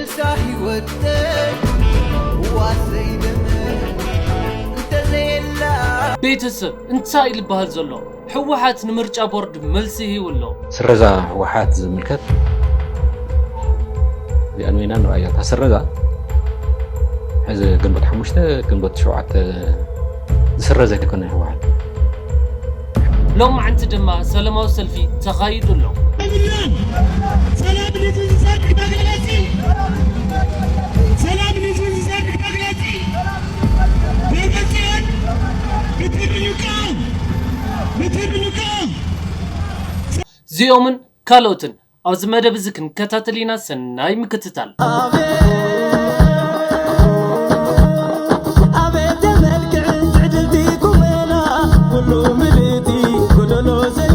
እታ ህይወተይ ዋሰይ ደመ እንተዘየላ ቤተሰብ እንታይ ልበሃል ዘሎ? ህወሓት ንምርጫ ቦርድ መልሲ ሂቡ ኣሎ። ስረዛ ህወሓት ዝምልከት እዚኣ ንበይና ንርኣያ። እታ ስረዛ ሕዚ ግንቦት ሓሙሽተ ግንቦት ሸውዓተ ዝስረዘ ኣይኮነ ህወሓት። ሎማዕንቲ ድማ ሰላማዊ ሰልፊ ተኻይዱ ኣሎ። ሰላም ንዝዘርግ መግለጺ ሰላም ንዝዘርግ መግለጺ ደብረጽዮን ምትርንቃ ምትርንቃ እዚኦምን ካልኦትን ኣብዚ መደብ እዚ ክንከታተል ኢና። ሰናይ ምክትታል። ኣቤት የመልክዕ ትዕድልቲ ቁመና ኩሉ ምልእቲ ጎደሎ ዘይ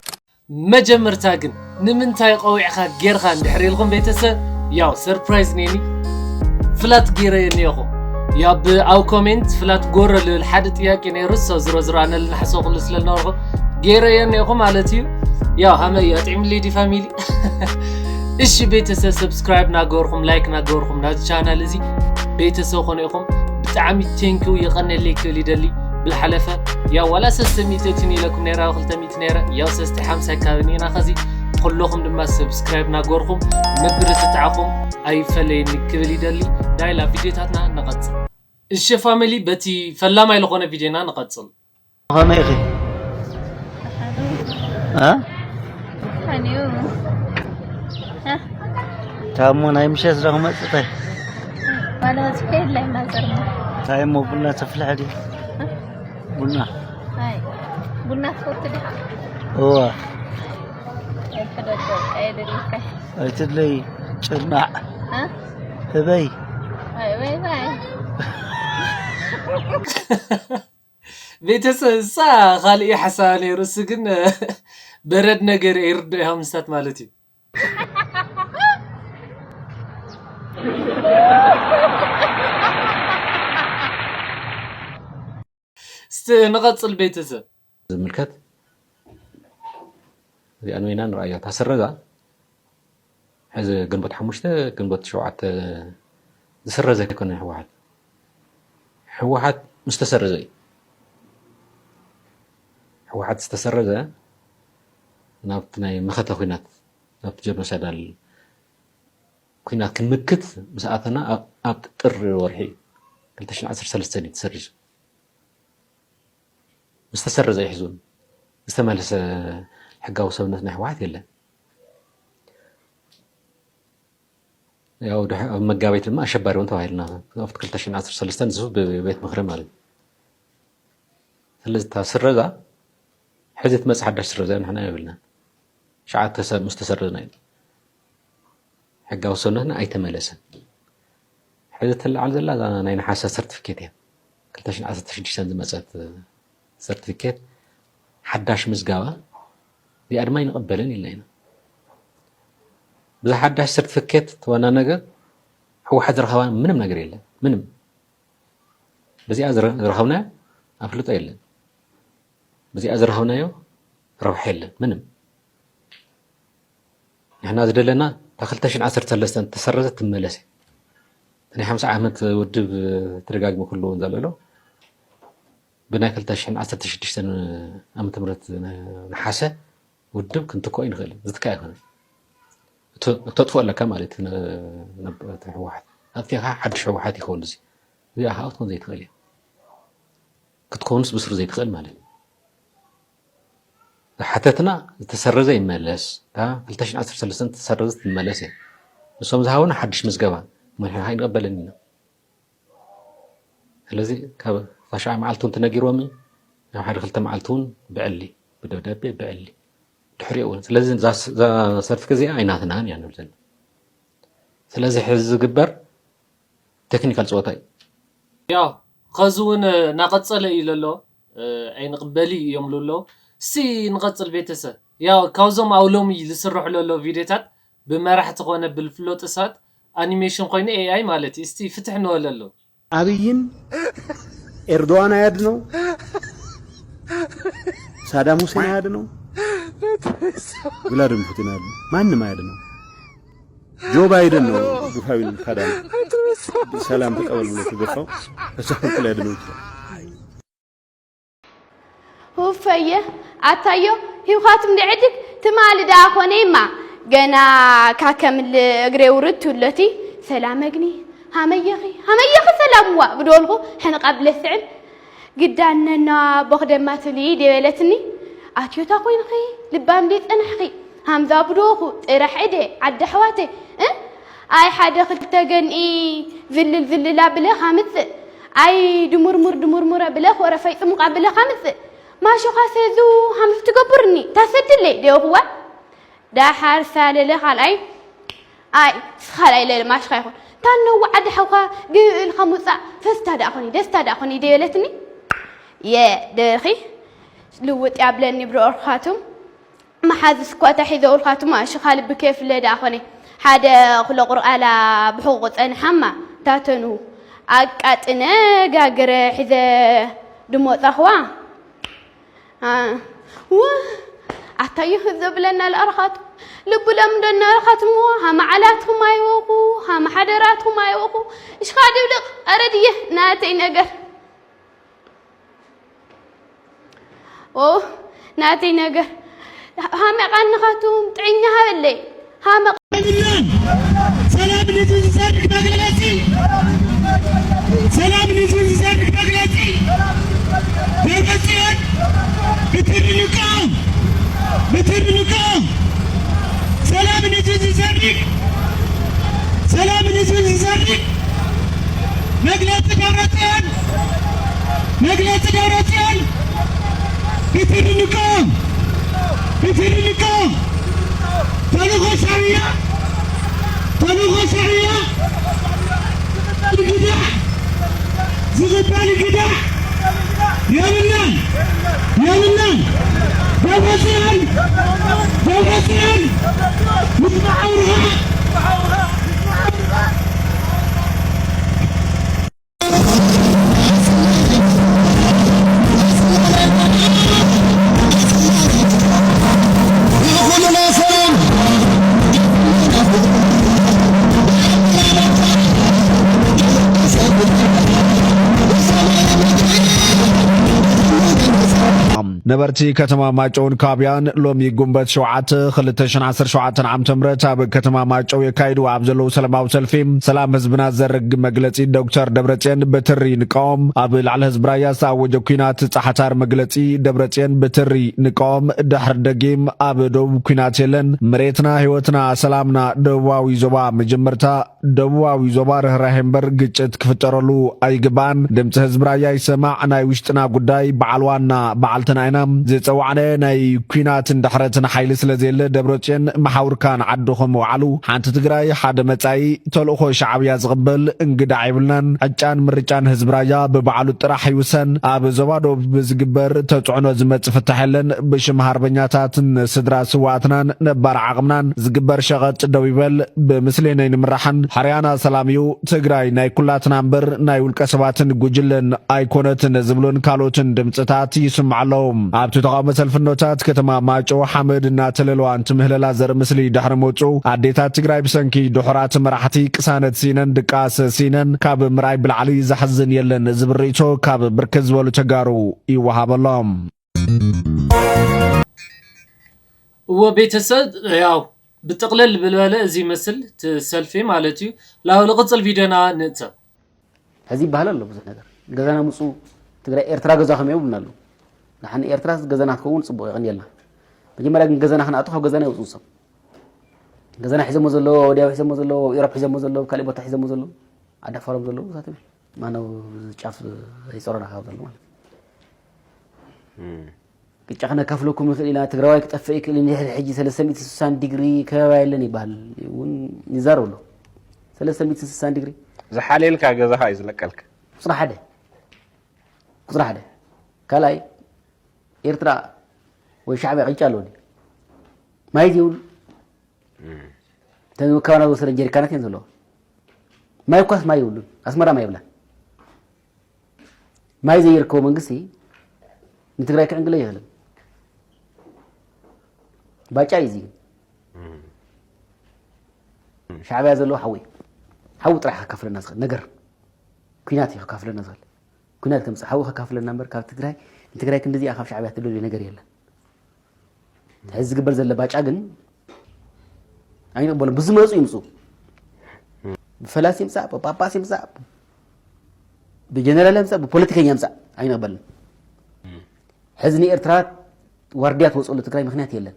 መጀመርታ ግን ንምንታይ ቆቢዕካ ጌርካ እንድሕር ኢልኩም ቤተሰብ ያው ሰርፕራይዝ ነኒ ፍላት ጌረዮ እኒኦኹ። ያው ብኣው ኮሜንት ፍላት ጎረ ልብል ሓደ ጥያቄ ነይሩ። ሰው ዝሮ ዝሮ ኣነ ልናሕሶ ኩሉ ስለ ዝነበርኩ ጌረዮ እኒኦኹ ማለት እዩ። ያው ሃመ እዩ ኣጥዕምልይ ዲ ፋሚሊ። እሺ ቤተሰብ ሰብስክራይብ ናገበርኩም ላይክ ናገበርኩም ናዚ ቻናል እዚ ቤተሰብ ኮነ ኢኹም ብጣዕሚ ቴንኪው የቐነለይ ክብል ይደሊ። ብልሓለፈ ያው ዋላ ሰለስተ ሚእቲ እትን ኢለኩም ነይራ ክልተ ሚእቲ ነይረ ያው ሰለስተ ሓምሳ ኣካባቢ ኢና ኸዚ ኩለኹም ድማ ሰብስክራይብ ናገበርኩም ምብርትታዕኹም ኣይፈለየኒ ክብል ይደሊ። ዳይላ ቪድዮታትና ንቐጽል። እሺ ፋሚሊ በቲ ፈላማይ ዝኾነ ቪድዮና ንቐጽል። ከመይ ኢኺ? እ? ሓኒኡ ታሞ ናይ ምሸት ዶ ክመጽእ ታይ? ዋላ ጽፈ የለይ ማዘርና እንታይ እሞ ቡና ተፍልሐ ድዩ? ቡና ኣይ ቡና ትፈቱ ዲኻ? እዋ ኣይፈለጥ የደልካ ኣይትድለይ ጭርናዕ እ? ህበይ ኣይ ወይ ወይ ቤተሰብ እሳ ካልእ ሓሳብ ነይሩ እሱ ግን በረድ ነገር ይርዶ ኢኻ ምስታት ማለት እዩ። እስቲ ንቐጽል ቤተሰብ። ዝምልከት እዚኣ ንበይና ንርኣያ። እታ ስረዛ ሕዚ ግንቦት ሓሙሽተ ግንቦት ሸውዓተ ዝስረዘ ኣይኮነ ህወሓት። ህወሓት ምስ ተሰረዘ እዩ። ህወሓት ዝተሰረዘ ናብቲ ናይ መኸተ ኲናት ናብቲ ጀኖሳይዳል ኲናት ክንምክት ምስ ኣተና ኣብ- ኣብ ጥሪ ወርሒ ክልተ ሽሕን ዓሰርተ ሰለስተን እዩ ተሰሪዙ። ምስ ተሰረዘ ይሕዙን ዝተመለሰ ሕጋዊ ሰብነት ናይ ህወሓት የለን። ያው ድሕ- ኣብ መጋቢት ድማ ኣሸባሪ እውን ተባሂልና ኣብቲ ክልተ ሽሕን ዓሰርተ ሰለስተን ዝሱ ብቤት ምኽሪ ማለት እዩ። ስለዚ እታ ስረዛ ሕዚ ትመፅእ ሓዳሽ ስረዛ ንሕና የብልና። ሸዓተ ሰብ ምስ ተሰረዝና እዩ ሕጋዊ ሰብነትና ኣይተመለሰን። ሕዚ ትለዓል ዘላ እዛ ናይ ነሓሰ ሰርቲፊኬት እያ። ክልተ ሽሕን ዓሰርተ ሽዱሽተን ዝመፀት ሰርቲፊኬት ሓዳሽ ምዝጋባ እዚኣ ድማ ኣይንቕበልን ኢልና ኢና። ብዛ ሓዳሽ ሰርቲፊኬት እቲ ዋና ነገር ህወሓት ዝረኸባ ምንም ነገር የለን። ምንም በዚኣ ዝረ- ዝረኸብናዮ ኣፍልጦ የለን። በዚኣ ዝረኸብናዮ ረብሓ የለን ምንም። ንሕና ዝደለና እታ ክልተ ሽሕን ዓሰርተ ሰለስተን ተሰረዘት ትመለስ እያ። ናይ ሓምሳ ዓመት ውድብ ተደጋግመ ክህልዎ እውን ዘሎ ኣሎ። ብናይ ክልተ ሽሕን ዓሰርተ ሽዱሽተን ዓመተ ምህረት ነሓሰ ውድብ ክንትክኦ ይንኽእል። ዝትካ ኣይኮነን። እተ- እተጥፍኦ ኣለካ ማለት እዩ። ነ- ነብ- እቲ ህወሓት ኣጥፊእካ ሓድሽ ህወሓት ይኸውን። እዚ እዚኣ ከዓ ክትኮን ዘይትኽእል እያ። ክትኮንስ ብስሩ ዘይትኽእል ማለት እዩ። ዝሓተትና ዝተሰረዘ ይመለስ። እታ ክልተ ሽሕን ዓሰርተ ሰለስተን ዝተሰረዘት ትመለስ እያ። ንሶም ዝሃቡና ሓድሽ ምዝገባ መን ኣይንቐበልን ኢና። ስለዚ ካብ ታሽዓይ መዓልቲ እውን ተነጊሮም እዩ። ናብ ሓደ ክልተ መዓልቲ እውን ብዕሊ ብደብዳቤ ብዕሊ ድሕሪኡ እውን ስለዚ እዛ ሰርቲፊኬት እዚኣ ኣይናትናን እያ ንብል ዘለና። ስለዚ ሕዚ ዝግበር ቴክኒካል ፀወታ እዩ። ያው ኸዚ እውን እናቐጸለ እዩ ለሎ ኣይንቕበል እዩ እዮም ለሎ። እስቲ ንቐጽል ቤተሰብ። ያው ካብዞም ኣብ ሎሚ ዝስርሑ ለሎ ቪዲዮታት ብመራሕቲ ኾነ ብልፍሎጥ እሳት ኣኒሜሽን ኮይኑ ኤኣይ ማለት እዩ። እስቲ ፍትሕ ንበለሉ። አብይን ኤርዶዋን አያድነው፣ ሳዳም ሁሴን አያድነው፣ ቭላድሚር ፑቲን አያድነው፣ ማንም አያድነው። ጆ ባይደን ነው ግፋ ቢል ካዳን ሰላም ተቀበል ብሎ ተገፋው። ከሳፍርኩ ላይ ደመንኩ። ሁፈየ ኣታዮ ሂውኻትም ድዕድግ ትማሊ ደኣ ኮነይማ ገና ካከምል እግሬ ውርድ ትብለቲ ሰላመግኒ ሃመየኺ ሃመየኺ ሰላምዋ ብደወልኹ ሕንቓ ብለስዕን ግዳነና ቦኽደማ ትብሊ ደበለትኒ ኣትዮታ ኮይንኺ ልባም ደይ ጸናሕኺ ሃምዛ ብደወኹ ጥራሕ እደ ዓዲ ኣሕዋተይ እ ኣይ ሓደ ክልተ ገንኢ ዝልል ዝልል ኣብለ ካምጽእ ኣይ ድሙርሙር ድሙርሙር ኣብለ ወረፋይ ጽሙቕ ኣብለ ካምጽእ ማሾኻ ሰዙ ሃምዚ ትገብርኒ ታሰድለይ ደኹዋ ዳሓር ሳለለ ካልኣይ ኣይ ስኻልኣይ ለለ ማሽኻ ይኹን ታነው ዓዲ ሓውኻ ግእልኻ ሙጻእ ፈስታ ደኣ ኾኒ ደስታ ደኣ ኾኒ ደበለትኒ የ ደኺ ልውጥ ያብለኒ ብረኦርካቱም መሓዝስ እኳ እታ ሒዘ ውልካትማ ሽኻ ልቢ ከየፍለ ደኣ ኾነ ሓደ ኩለ ቁርኣላ ብሕቑቑ ጸንሓማ ታተኑ ኣቃጥነ ጋግረ ሒዘ ድሞጻኽዋ ው ኣታዮ ዘብለና ለኣርኻቱ ልቡ ለምደና ኣርኻትሞ ሃመ ዓላትኩም ኣይወኹ ሃመ ሓደራትኩም ኣይወኹ እሽኻ ድብልቕ ኣረ ድየ ናተይ ነገር ኦ ናተይ ነገር ሃመ ቃንኻቱም ጥዕኛ ሃበለይ ሃመ ሰላም ንህዝቢ ዝሰርግ መግለፂ ሰላም ንህዝቢ ዝሰርግ መግለፂ ደብረፅዮን ብትሪ ንቃወም ብትሪ ንቃወም ሰላም ንህዝቢ ዝሰርግ ሰላም ንህዝቢ ዝሰርግ መግለፂ ደብረፅዮን መግለፂ ደብረፅዮን ብትሪ ንቃወም ብትሪ ንቃወም ተልእኾ ሻዕብያ ተልእኾ ሻዕብያ ግዳሕ ዝቕበል ግዳሕ የብልናን የብልናን ደብረፅዮን ደብረፅዮን ይትበዓውርኻ ነበርቲ ከተማ ማጨውን ካቢያን ሎሚ ጉንበት ሸውዓተ ክልተ ሽሕን ዓሰርተ ሸውዓተን ዓመተ ምህረት ኣብ ከተማ ማጨው የካይድዎ ኣብ ዘለዉ ሰላማዊ ሰልፊ ሰላም ህዝብና ዘርግ መግለፂ ዶክተር ደብረፅዮን ብትሪ ንቃወም ኣብ ላዕሊ ህዝቢ ራያ ዝተኣወጀ ኲናት ፃሕታር መግለፂ ደብረፅዮን ብትሪ ንቃወም ድሕሪ ደጊም ኣብ ደቡብ ኲናት የለን መሬትና ህይወትና ሰላምና ደቡባዊ ዞባ መጀመርታ ደቡባዊ ዞባ ርህራሄ እምበር ግጭት ክፍጠረሉ ኣይግባእን። ድምፂ ህዝቢ ራያ ይሰማዕ። ናይ ውሽጥና ጉዳይ በዓል ዋና በዓልትና ኢና። ዝፀዋዕናዮ ናይ ኲናትን ድሕረትን ሓይሊ ስለዘየለ ደብረፅዮን መሓውርካ ንዓድኹም ውዓሉ። ሓንቲ ትግራይ፣ ሓደ መፃኢ። ተልእኾ ሻዕብያ ዝቕበል እንግዳዕ የብልናን። ዕጫን ምርጫን ህዝቢ ራያ ብባዕሉ ጥራሕ ይውሰን። ኣብ ዞባ ደቡብ ብዝግበር ተፅዕኖ ዝመፅእ ፍታሕ የለን። ብሽም ሃርበኛታትን ስድራ ስዋእትናን ነባር ዓቕምናን ዝግበር ሸቐጥ ደው ይበል። ብምስሌነይ ንምራሕን ሕርያና ሰላም እዩ። ትግራይ ናይ ኩላትና እምበር ናይ ውልቀ ሰባትን ጉጅለን ኣይኮነትን ዝብሉን ካልኦትን ድምፅታት ይስምዑ ኣለዉ። ኣብቲ ተቓውሞ ሰልፊ እኖታት ከተማ ማይጨው ሓመድ እናተለለዋ እንትምህለላ ዘርኢ ምስሊ ድሕሪ ምውፅኡ ኣዴታት ትግራይ ብሰንኪ ድሑራት መራሕቲ ቅሳነት ስኢነን ድቃስ ስኢነን ካብ ምርኣይ ብላዕሊ ዘሕዝን የለን ዝብል ርእይቶ ካብ ብርክት ዝበሉ ተጋሩ ይወሃበሎም። እዎ ቤተሰብ ያው ብጥቕልል ብልበለ እዚ ይመስል እቲ ሰልፊ ማለት እዩ። ላው ልቕፅል ቪድዮና ንእተው። ሕዚ ይበሃል ኣሎ ብዙሕ ነገር ገዛና ምፁ ትግራይ ኤርትራ ገዛኹም እዮም ይብሉና ኣለዉ። ንሓን ኤርትራ ገዛና ክትከውን ፅቡቕ የቐንየልና። መጀመርያ ግን ገዛና ክንኣቱ ካብ ገዛና ይውፁ ንሶም። ገዛና ሒዘሞ ዘለዉ ኣብ ወዲያው ሒዘሞ ዘለዉ ኣብ ኢሮፕ ሒዘሞ ዘለዉ ኣብ ካሊእ ቦታ ሒዘሞ ዘለዉ ዓዲ ኣፋሮም ዘለዉ ሳትም ማነው ጫፍ ይፀሮና ካብ ዘሎ ማለት ቅጫ ክነካፍለኩም ንኽእል ኢና። ትግራዋይ ክጠፍእ ይክእል እዩ። ድሕሪ ሕጂ ሰለስተ ሚእቲ ስሳን ዲግሪ ከባቢ የለን ይበሃል እውን ይዛረብ ኣሎ። ሰለስተ ሚእቲ ስሳን ዲግሪ ዝሓልየልካ ገዛኻ እዩ ዝለቀልካ። ቁፅሪ ሓደ ቁፅሪ ሓደ ካልኣይ ኤርትራ ወይ ሻዕብያ ቅጫ ኣለዎ ድዩ? ማይ ዘይብሉ እተን ካባና ዝወሰደን ጀሪካናት እየን ዘለዋ። ማይ እኳስ ማይ ይብሉን ኣስመራ ማይ ይብላን። ማይ ዘይርከቦ መንግስቲ ንትግራይ ክዕንግለ ይኽእልን። ባጫ እዩ እዚ ግን። ሻዕብያ ዘለዎ ሓዊ ሓዊ ጥራሕ ከካፍለና ዝኽእል ነገር ኩናት እዩ ከካፍለና ዝኽእል። ኩናት ከምፅእ ሓዊ ከካፍለና እምበር ካብ ትግራይ ንትግራይ ክንድዚኣ ካብ ሻዕብያ ትደልዮ ነገር የለን። ሕዚ ዝግበር ዘሎ ባጫ ግን ኣይንቕበሎ። ብዝመፁ ይምፁ፣ ብፈላሲ ይምፃእ፣ ብጳጳስ ይምፃእ፣ ብጀነራል ይምፃእ፣ ብፖለቲከኛ ይምፃእ ኣይንቕበልን። ሕዚ ንኤርትራ ዋርድያ ትወፅሉ ትግራይ ምክንያት የለን።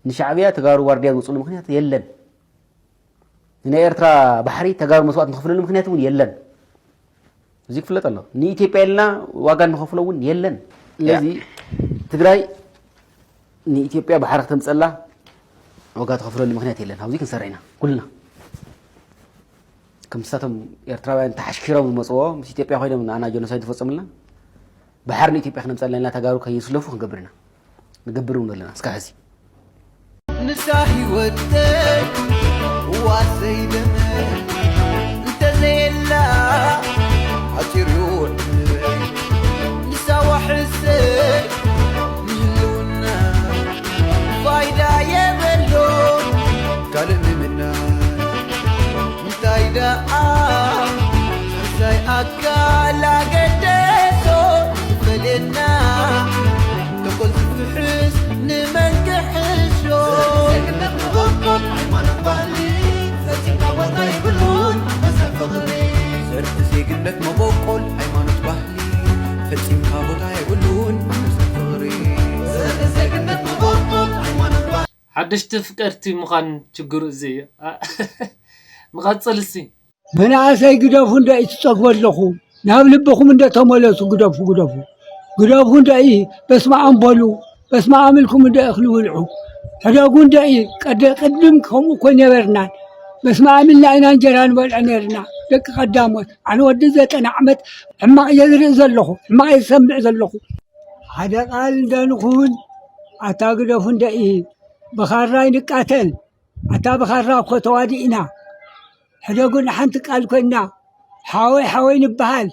ንሻዕብያ ተጋሩ ዋርድያ ዝወፅሉ ምክንያት የለን። ንናይ ኤርትራ ባሕሪ ተጋሩ መስዋእት ንኸፍለሉ ምክንያት እውን የለን። እዚ ክፍለጥ ኣሎ። ንኢትዮጵያ ኢልና ዋጋ ንኸፍሎ እውን የለን። ስለዚ ትግራይ ንኢትዮጵያ ባሕሪ ክተምፀላ ዋጋ ትኸፍለሉ ምክንያት የለን። ኣብዚ ክንሰርሕ ኢና ኩልና። ከምሳቶም ኤርትራውያን ተሓሽኪሮም ዝመፅዎ ምስ ኢትዮጵያ ኮይኖም ንኣና ጀኖሳይድ ዝፈፀሙልና ባሕሪ ንኢትዮጵያ ክነምፀላ ኢልና ተጋሩ ከይስለፉ ክንገብር ኢና። ንገብር እውን ኣለና እስካ ሕዚ። ንሳ ህይወተይ ዋሰይ ደመ እንተዘየላ ሓፂር ይውዕል። ንሳ ዋሕሰይ ንህልውና ፋይዳ የበሎ ካልእ ምምናይ እንታይ ደኣ ሕሳይ ኣካል ኣገደሶ ዝፈልየና ተኾን ዝፍሕስ ንመን ክሕሾ። ዜግነት መበቆል ሃይማኖት ባህሊ ፈጺምካ ቦታ የብሉን መሰል ፍቕሪ። ዘርኢ ዜግነት መበቆል ሃይማኖት ባህሊ ፈጺምካ ቦታ የብሉን መሰል ፍቕሪ። ዘርኢ ዜግነት መበቆል ሃይማኖት ባህሊ ሓደሽቲ ፍቀርቲ ምዃን ችግሩ እዚ እዩ። ኣ-፣ ንቐጽል እስቲ። መናእሰይ ግደፉ እንዶ ትጸግቡ ኣለኹ። ናብ ልብኹም እንዶ ተመለሱ፣ ግደፉ፣ ግደፉ። ግደፉ እንዶ ኢ፣ በስመ ኣም በሉ፣ በስመ ኣም ኢልኩም እንዶ እኽሊ ብልዑ። ሕደጉ እንዶ ኢ፣ ቀደ-፣ ቅድም ከምኡ እኮ ነበርናን። በስመ ኣም ኢልና ኢና እንጀራ ንበልዖ ነርና፣ ደቂ ቀዳሞት። ኣነ ወዲ ዘጠና ዓመት ሕማቕ እየ ዝርኢ ዘለኹ፣ ሕማቕ እየ ዝሰምዕ ዘለኹ። ሓደ ቃል እንዶ ንኹን፣ ኣታ ግደፉ እንዶ ኢ፣ ብኻራ ይንቃተል። ኣታ ብኻራ እኮ ተዋዲእና። ሕደጉ ንሓንቲ ቃል ኮይና፣ ሓወይ ሓወይ ንበሃል።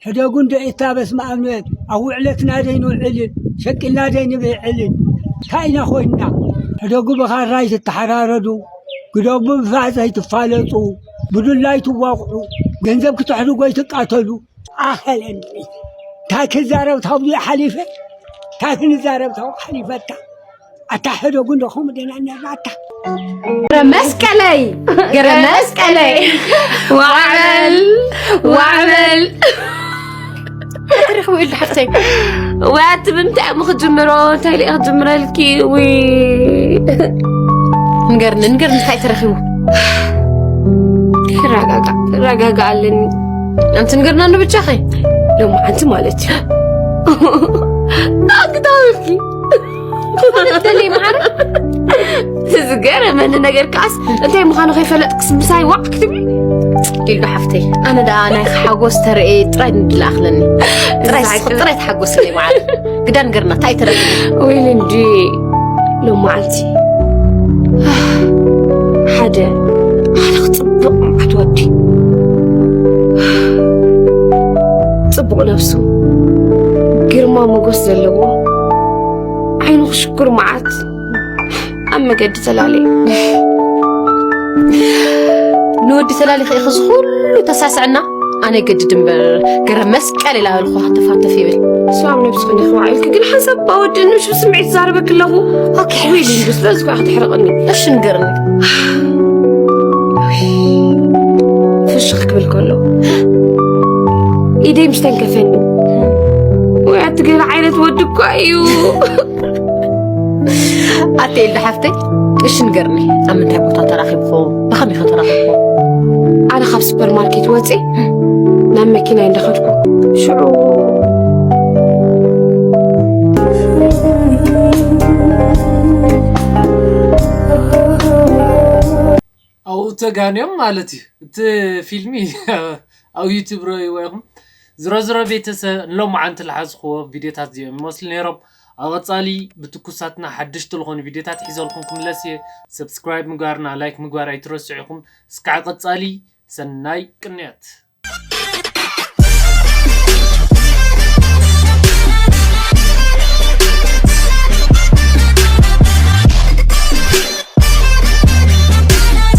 ሕደጉ እንዶ ኢታ በስመ ኣብ ንበል። ኣብ ውዕለትና ደይ ንውዕልን፣ ሸቂልና ደይ ንብዕልን። እንታይ ኢና ኮይንና? ሕደጉ ብኻራ ኣይትተሓራረዱ። ግደፉ ብፋስ ኣይትፋለጡ። ብዱላ ኣይትዋቕዑ። ገንዘብ ክትሕድጉ ኣይትቃተሉ። ኣኸለኒ። እንታይ ክዛረብ ታብኡ ሓሊፈ? እንታይ ክንዛረብ ታብኡ ሓሊፈታ? ኣታ ሕደጉ እንዶ ከምኡ ደና ነራታ። ገረ መስቀለይ፣ ገረ መስቀለይ። ዋዕበል፣ ዋዕበል። ትረኽቡ ኢሉ ሓፍተይ። ወይ ኣቲ ብምንታይ እሞ ክጅምሮ? እንታይ ኢለ ክጅምረልኪ? ውይ። ንገርኒ፣ ንገርኒ እንታይ ተረኺቡ? ክረጋጋእ፣ ክረጋጋእ ኣለኒ። ኣንቲ ንገርና እንዶ ብቻኸ። ሎማዓንቲ ማለት እዩ። ኣግዳውልኪ። ትፈልጥ ደለይ መዓረ? ዝገረመኒ ነገር ከኣስ እንታይ ምዃኑ ከይፈለጥክስ ምሳይ ዋዕ ክትብሊ? ሊዱ ሓፍተይ፣ ኣነ ደኣ ናይ ሓጎስ ተረኤ ጥራይ ንድለ ኣኽለኒ። ጥራይ ንስኺ ጥራይ ተሓጎስለይ መዓረ። ግዳ ንገርና፣ እንታይ ተረኺቡ? ወይ ልንዲ፣ ሎማዓንቲ ሓደ፣ ሓደ ክጽብቕ መዓት ወዲ። ጽቡቕ ነብሱ፣ ግርማ ሞገስ ዘለዎ፣ ዓይኑ ክሽኩር መዓት ኣብ መገዲ ተላለየ። ንወዲ ተላሊኸ ኢኺ እዚ ኩሉ ተሳስዐና? ኣነ ገድድ እምበር ገረ መስቀል ኢላ በልኩ፣ ሃተፍ ሃተፍ ይብል። እሱ ኣብ ነብስኺ እንዲኺ ዋዒልኪ፣ ግን ሓንሳብ እባ ወዲ ንምሽ ብስምዒት ዛረበኪ ኣለኹ። ኦኬ፣ ወይ ሊንዱ፣ ስለዚ እኳ ክትሕርቕኒ። እሺ፣ ንገርኒ። ፍሽኽ ክብል ከሎ ኢደይ ምስ ተንከፈኒ። ወይ ኣቲ ገለ ዓይነት ወዲ እኳ እዩ። ኣቲ ኤልዳ ሓፍተይ፣ እሺ ንገርኒ፣ ኣብ ምንታይ ቦታ ተራኺብኹም? ብኸመይ ኸ ተራኺብኩም? ኣነ ካብ ሱፐርማርኬት ወፂ ናብ መኪናይ እንዳኸድኩ፣ ሽዑ ኣብኡ ተጋንዮም ማለት እዩ። እቲ ፊልሚ ኣብ ዩቱብ ረእይዎ ኢኹም። ዝሮ ዝሮ ቤተሰብ፣ ንሎማዓንቲ ዝሓዝክዎ ቪድዮታት እዚኦም ይመስሉ ነይሮም። ኣብ ቐጻሊ ብትኩሳትና ሓደሽቲ ዝኾኑ ቪድዮታት ሒዘልኩም ክምለስ እየ። ሰብስክራይብ ምግባርና ላይክ ምግባር ኣይትረስዑ ኢኹም። እስካዕ ቐጻሊ ሰናይ ቅንያት።